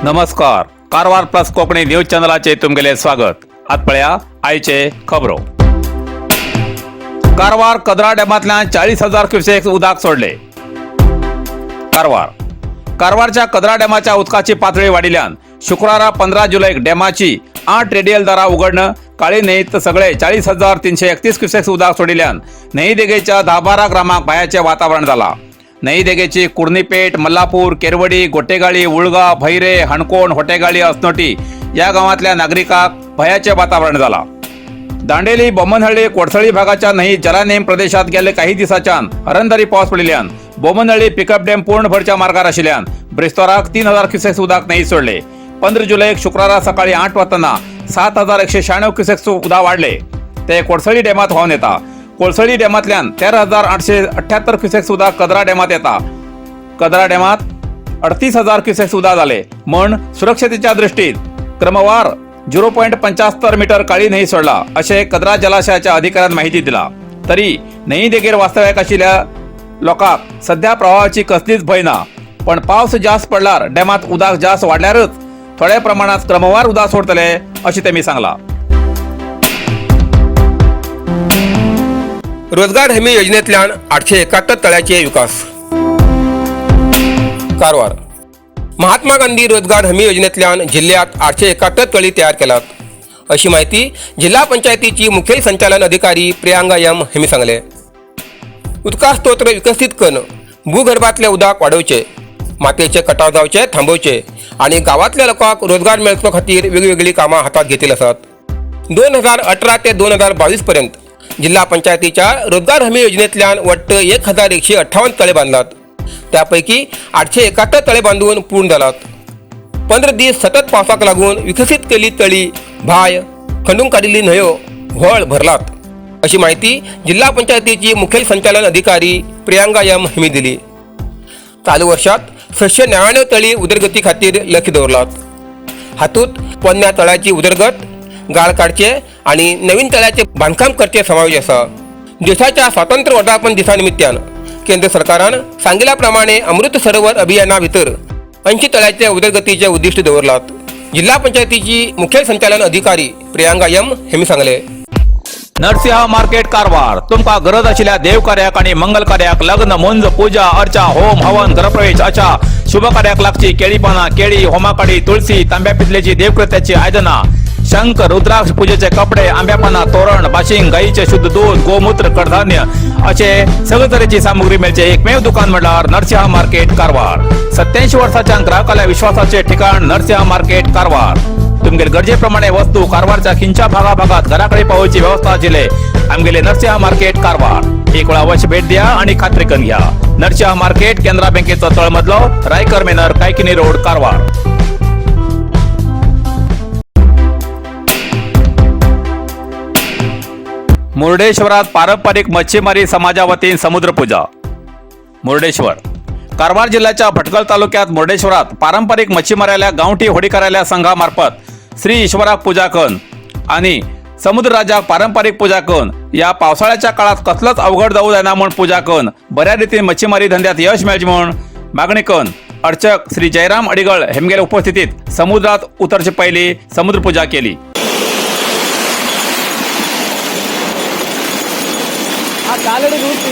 नमस्कार, Karwar plus Konkani news चॅनलाचे तुमगेले स्वागत. आत पळया आयचे खबरो. कारवार कदरा डॅमांतल्यान 40,000 क्युसेक उदक सोडले. कारवार कारवारच्या कदरा डॅमाच्या उदकाची पातळी वाडिल्ल्यान शुक्रारा 15 जुलैक डॅमाची 8 रेडियल दारां उगडणं काळी न्हंयत सगळे 40,331 क्युसेक्स उदक सोडिल्ल्यान न्हंय देगेच्या 10-12 ग्रामांक भंयाचें वातावरण जाला. न्हंय देगेची कुर्नीपेठ, मल्लापूर, केरवडी, गोटेगाळी, उळगांव, भैरे, हणकोण, होटेगाळी, असनोटी या गांवांतल्या नागरिकांक भंयाचें वातावरण जाला. दांडेली, बोमनहळ्ळी, कोडसळी भागाच्या न्हंय जलानेम प्रदेशात गेले काही दिसाच्यान हरंदरी पावस पडिल्ल्यान बोमनहळ्ळी पिकअप डॅम पूर्ण भरच्या मार्गार आशिल्ल्यान ब्रेस्ताराक 3000 क्युसेक्स उदक न्हंयेत सोडले. 15 जुलैक शुक्रारा सकाळी 8 वाजताना 7196 क्युसेक्स उदक वाडले. ते कोडसळी डॅमात व्हांवन येता. कोळसळी डॅमांतल्यान 13,878 क्युसेक्स उदक कदरा डॅमात येता. कदरा डॅमात 38,000 क्युसेक्स उदक जाले म्हण सुरक्षतेच्या दृष्टीन क्रमवार 0.75 मीटर काळी न्हंय सोडला अशें कदरा जलाशयाच्या अधिकाऱ्यान माहिती दिला. तरी न्हंय देगेर वास्तव्याक आशिल्ल्या लोकांक सध्या प्रवाहाची कसलीच भंय ना, पण पावस जास्त पडल्यार डॅमात उदक जास्त वाडल्यारच थोड्या प्रमाणात क्रमवार उदक सोडतले अशें तेमी सांगला. रोजगार हमी योजनेंतल्यान 871 तळ्याचे विकास. कारवार महात्मा गांधी रोजगार हमी योजनेंतल्यान जिल्ह्यात 871 तळी तयार केलात, अशी माहिती जिल्हा पंचायतीची मुखेल संचालन अधिकारी प्रियांका यम हेमी सांगले. उदका स्तोत्र विकसीत करून भूगर्भातले उदक वाडोवचे, मातयेचे कटाव जावचे थांबोवचे आणि गावातल्या लोकांक रोजगार मेळचो खातीर वेगवेगळी कामां हातात घेतिल्ली आसात. 2018 ते 2022 पर्यंत जिल्हा पंचायतीच्या रोजगार हमी योजनेंतल्यान वट्ट 1158 तळे बांदलात. त्यापैकी 871 तळे बांदून पूर्ण जालात. 15 दीस सतत पावसाक लागून विकसीत केल्ली तळी, भाय, खंडून काडिल्ली न्हंयो, व्हळ भरलात, अशी माहिती जिल्हा पंचायतीची मुखेल संचालन अधिकारी प्रियांका यम हिमी दिली. चालू वर्षात 699 तळी उदरगती खातीर लक्ष दवरलात. हातूंत पोन्न्या तळ्याची उदरगत, गाळ काडचे आणि नवीन तळ्याचे बांधकाम करचे समावेश आसा. देशाच्या स्वातंत्र्य वर्धापन दिसा निमित्तान केंद्र सरकारान सांगिल्ल्या प्रमाणे अमृत सरोवर अभियाना भितर 80 तळ्याचे उदरगतीचे उद्दिष्ट दवरलात. जिल्हा पंचायतीची मुखेल संचालन अधिकारी प्रियांका यम हेमी सांगले. नरसिंह मार्केट कारवार. तुमकां गरज आशिल्ल्या देव कार्याक आणि मंगल कार्याक, लग्न, मुंज, पूजा अर्चा, होम हवन, घरप्रवेश अशा शुभ कार्याक लागची केळी पानां, केळी, होमाकाडी, तुळसी, तांब्या पितलेची देवकृत्याची आयदनां, शंख, रुद्राक्ष, पूजेचे कपडे, आंब्या पानां, तोरण, बाशिंग, गाईचे शुद्ध दूध, गोमूत्र, कडधान्य असे सगळे तरेची सामुग्री मेळचे एकमेव दुकान म्हणल्यार नरसिंह मार्केट कारवार. 87 वर्साच्या ग्राहकाल्या विश्वासाचे ठिकाण नरसिंह मार्केट कारवार. तुमगेले गरजेप्रमाणे वस्तू कारवारच्या खिंच्या भागा भागात घराकडे पावोवची व्यवस्था आशिल्ले आमगेले नरसिंह मार्केट कारवार. एक वेळा अवश्य भेट द्या आणि खात्री करून घ्या. नरसिंह मार्केट, केनरा बँकेचो तळमजलो, रायकर मेनर, कायकिनी रोड, कारवार. मुर्डेश्वरात पारंपरिक मच्छीमारी समाजा वतीन समुद्रपूजा. मुर्डेश्वर. कारवार जिल्ह्याच्या भटकळ तालुक्यात मुर्डेश्वरात पारंपरिक मच्छीमाराल्या गावठी होडीकाराल्या संघामार्फत श्री ईश्वराक पूजा करून आणि समुद्रराजाक पारंपरिक पूजा करून या पावसाळ्याच्या काळात कसलंच अवघड जाऊ जायना म्हूण पूजा करून बऱ्या रितीन मच्छीमारी धंद्यात यश मेळचें म्हूण मागणी करून अर्चक श्री जयराम अडिगळ हेमगेले उपस्थितीत समुद्रात उतरचे पयली समुद्रपूजा केली. Already rules.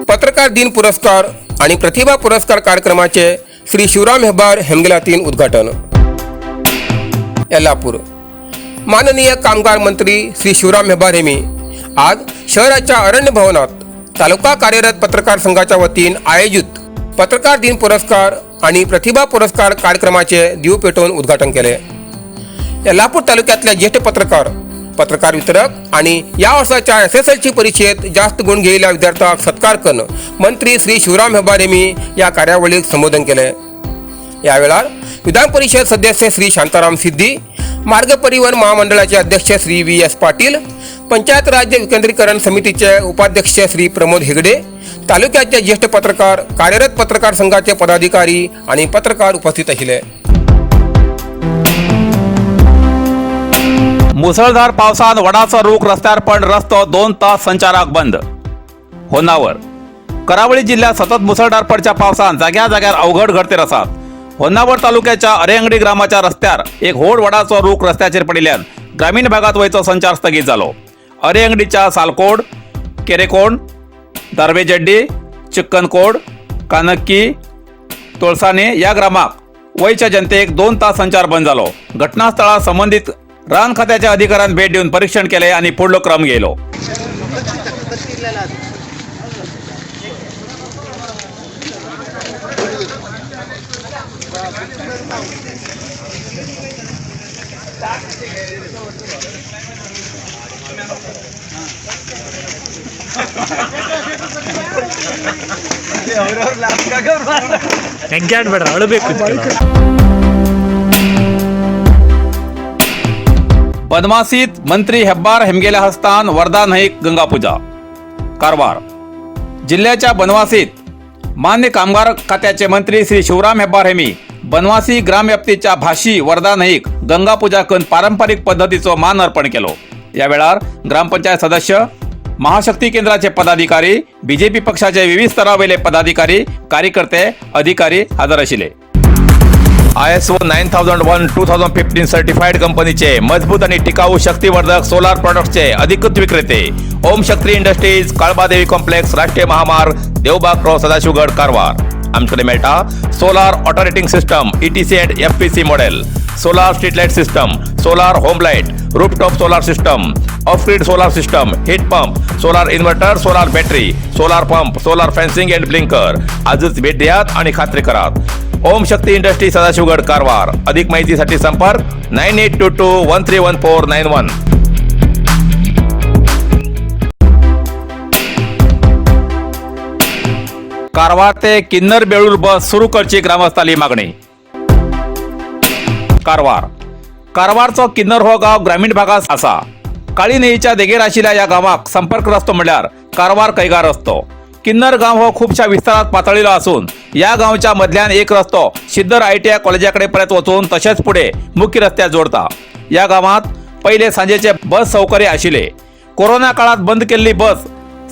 पत्रकार दिन पुरस्कार आणि प्रतिभा पुरस्कार कार्यक्रमाचे श्री शिवराम हेब्बार हेमगेलातीन उद्घाटन. यल्लापूर. माननीय कामगार मंत्री श्री शिवराम हेब्बार हेमी आज शहराच्या अरण्य भवनात तालुका कार्यरत पत्रकार संघाच्या वतीन आयोजित पत्रकार दिन पुरस्कार आणि प्रतिभा पुरस्कार कार्यक्रमाचे दिव पेटवून उद्घाटन केले. यल्लापूर तालुक्यातल्या ज्येष्ठ पत्रकार पत्रकार वितरक आणि या वर्षाच्या एसएसएलसी परीक्षेत जास्त गुण घेतलेल्या विद्यार्थ्यांक सत्कार करून मंत्री श्री शिवराम हेब्बार हेमी या कार्यावळीक संबोधन केले. या वेळार विधान परिषद सदस्य श्री शांताराम सिद्धी, मार्ग परिवहन महामंडळाचे अध्यक्ष श्री व्ही एस पाटील, पंचायत राज्य विकेंद्रीकरण समितीचे उपाध्यक्ष श्री प्रमोद हेगडे, तालुक्याचे ज्येष्ठ पत्रकार, कार्यरत पत्रकार संघाचे पदाधिकारी आणि पत्रकार उपस्थित आशिल्ले. मुसळधार पावसान वडाचो रूख रस्त्यार पण रस्तो 2 तास संचाराक बंद. होन्नावर. करावळी जिल्ह्यात सतत मुसळधार पडच्या पावसान जाग्या जाग्यार अवघड घडतेर आसात. होन्नावर तालुक्याच्या अरेंगडी ग्रामाच्या रस्त्यार एक व्हड वडाचो रूख रस्त्याचेर पडिल्ल्यान ग्रामीण भागात वयचो संचार स्थगीत जालो. अरेंगडीच्या सालकोड, केरेकोण, दार्वेजड्डी, चिक्कनकोड, कानक्की, तोळसाने या ग्रामाक वयच्या जनतेक 2 तास संचार बंद जालो. घटनास्थळार संबंधित रान खात्याच्या अधिकाऱ्यान भेट दिवन परीक्षण केले आणि फुडलो क्रम घेयलो. ಬೇಡ ಅಳಬೇಕು ಇದಕ್ಕೆಲ್ಲ. बनवासीत मंत्री हेब्बार हेमगेल्या हस्तान वर्धा न्हंयक गंगापूजा. कारवार जिल्ह्याच्या बनवासीत मान्य कामगार खात्याचे मंत्री श्री शिवराम हेब्बार हेमी बनवासी ग्रामव्याप्तीच्या भाशी वर्धा न्हंयक गंगापूजा करून पारंपरिक पद्धतीचो मान अर्पण केलो. या वेळार ग्रामपंचायत सदस्य, महाशक्ती केंद्राचे पदाधिकारी, बीजेपी पक्षाचे विविध स्तरावयले पदाधिकारी, कार्यकर्ते, अधिकारी हजर आशिल्ले. ISO 9001:2015 certified कंपनीचे मजबूत आणि टिकाऊ शक्तिवर्धक सोलार प्रॉडक्ट्सचे अधिकृत विक्रेते, ओम शक्ती इंडस्ट्रीज, काळबादेवी कॉम्प्लेक्स, राष्ट्रीय महामार्ग, देवबाग क्रॉस, सदाशिवगड, कारवार. आमच्याकडे मेळटा solar operating system, ETC and FPC model, solar street light system, solar home light, rooftop solar system, off grid solar system, heat pump, solar inverter, solar battery, solar pump, solar fencing and blinker. आजच भेट द्यात आणि खात्री करात. ओम शक्ती industry, Sadashivgad, Karwar. अधिक माहितीसाठी संपर्क 9822131491. कारवार ते किन्नर बेळूर बस सुरू करची ग्रामस्थाली मागणी. कारवार. कारवारचो किन्नर हो गाव ग्रामीण भागात आसा. काळी न्हंयेच्या देगेर आशिल्ल्या ह्या गांवाक संपर्क रस्तो म्हणल्यार कारवार कैगा रस्तो. किन्नर गांव हो खुबश्या विस्तारात पातळिल्लो आसून ह्या गांवच्या मदल्यान एक रस्तो सिद्दर आयटीआय कॉलेजा कडेन परत वचून तशेंच फुडें मुख्य रस्त्याक जोडता. ह्या गांवांत पयले सांजेचे बस सौकर्य आशिल्ले. कोरोना काळात बंद केल्ली बस,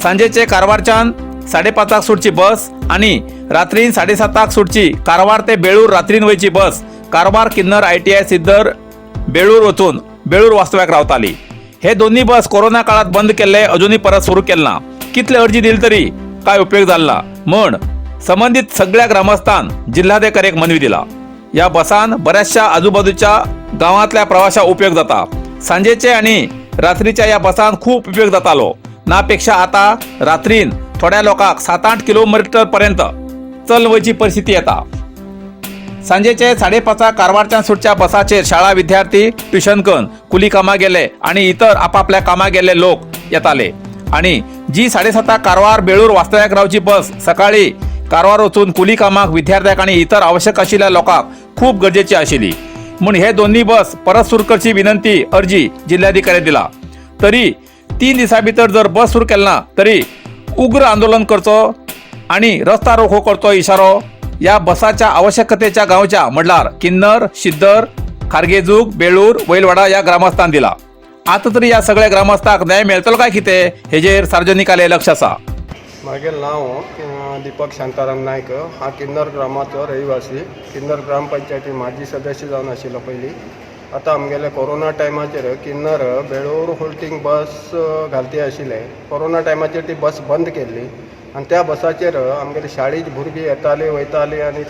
सांजेचे कारवारच्यान 5:30 सुटची बस आणि रात्री 7:30 सुटची कारवार ते बेळूर रात्रीन वयची बस कारवार किन्नर आयटीआय सिद्दर बेळूर वचून बेळूर वास्तव्याक रावताली. हे दोन्ही बस कोरोना काळात बंद केल्ले अजूनही परत सुरू केले ना. कितले अर्जी दिली तरी काय उपयोग जालो ना म्हण संबंधित सगळ्या ग्रामस्थान जिल्हाधिकाऱ्याक मनवी दिला. या बसान बऱ्याचशा आजूबाजूच्या गावांतल्या प्रवाशा उपयोग जाता. सांजेचे आणि रात्रीच्या या बसान खूप उपयोग जातालो नापेक्षा आता रात्रीन थोड्या लोकांक 7-8 किलोमीटर पर्यंत चल वयची परिस्थिती येता. सांजेचे 5:30 कारवारच्यान सुटच्या बसाचेर शाळा विद्यार्थी, ट्युशन करून कुली कामाक गेले आणि इतर आपापल्या कामाक गेल्ले लोक येताले आणि जी 7:30 कारवार बेळूर वास्तव्याक रावची बस सकाळी कारवार वचून कुली कामाक, विद्यार्थ्याक आणि इतर आवश्यक आशिल्ल्या लोकांक खूप गरजेची आशिल्ली. म्हूण हे दोन्ही बस परत सुरू करची विनंती अर्जी जिल्हाधिकारी दिला. तरी 3 दिसां भितर जर बस सुरू केले ना तरी उग्र आंदोलन करचो आणि रस्ता रोको करचो इशारो या बसाच्या आवश्यकतेच्या गावच्या म्हणल्यार किन्नर, शिद्दर, खारगेजूग, बेळूर, वैलवाडा या ग्रामस्थान दिला. आता तरी या सगळ्या ग्रामस्थांक न्याय मेळटलो काय कितें हेजेर सार्वजनिकाले लक्ष आसा. मागेल नांव दीपक शांताराम नायक. हांव किन्नर ग्रामाचो रहिवासी. किन्नर ग्रामपंचायती माजी सदस्य जावन आशिल्लो पयलीं. आतां आमगेले कोरोना टायमाचेर किन्नर बेळूर होल्टींग बस घालती आशिल्ले. कोरोना टायमाचेर ती बस बंद केल्ली आनी त्या बसाचेर आमगेले शाळेची भुरगीं येतालीं वयतालीं आनीक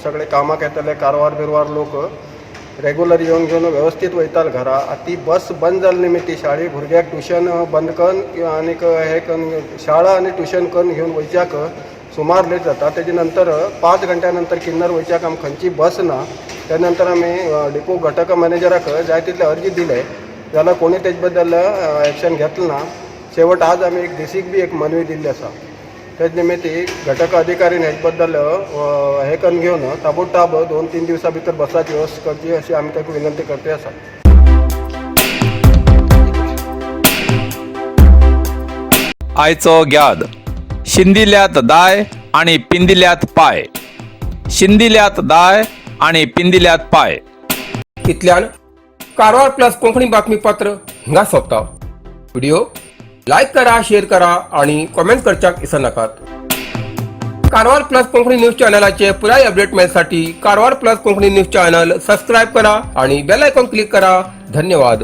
सगळे कामाक येताले. कारवार बिरवार लोक रेगुलर येवन घेवन वेवस्थीत वयताले घरा. आतां ती बस बंद जाली निमित्ती शाळे भुरग्याक ट्युशन बंद करून आनीक हें करून शाळा आनी ट्युशन करून घेवन वयच्याक सुमार लेट जाता. तेजे नंतर 5 घंट्या नंतर किन्नर वयच्याक आमकां खंयची बस ना. त्या नंतर आमी डिपो घटक मॅनेजराक जाय तितले अर्जी दिले. जाल्यार कोणी तेज बद्दल एक्शन घेतलें ना. शेवट आज आमी एक डीसीक बी एक मनवी दिल्ली आसा. तेज निमित्ती घटक अधिकारीन हेज बद्दल हें करून घेवन ताबडताब 2-3 दिवसां भितर बसाची वेवस्था करची अशी आमी ताका विनंती करते आसा. आयचो ग्याद शिंदिल्यात दाय आणि पिंदिल्यात पाय, शिंदिल्यात दाय आणि पिंदिल्यात पाय. इतल्यान कारवार प्लस कोंकणी बातमीपत्र हिंगा सोंपता. व्हिडिओ लायक करा, शेअर करा आणि कॉमेंट करच्याक विसरनाकात. कारवार प्लस कोंकणी न्यूज चॅनलाचे पुराय update मेळसाठी Karwar plus Konkani news channel subscribe करा आणि बेल आयकॉन क्लिक करा. धन्यवाद.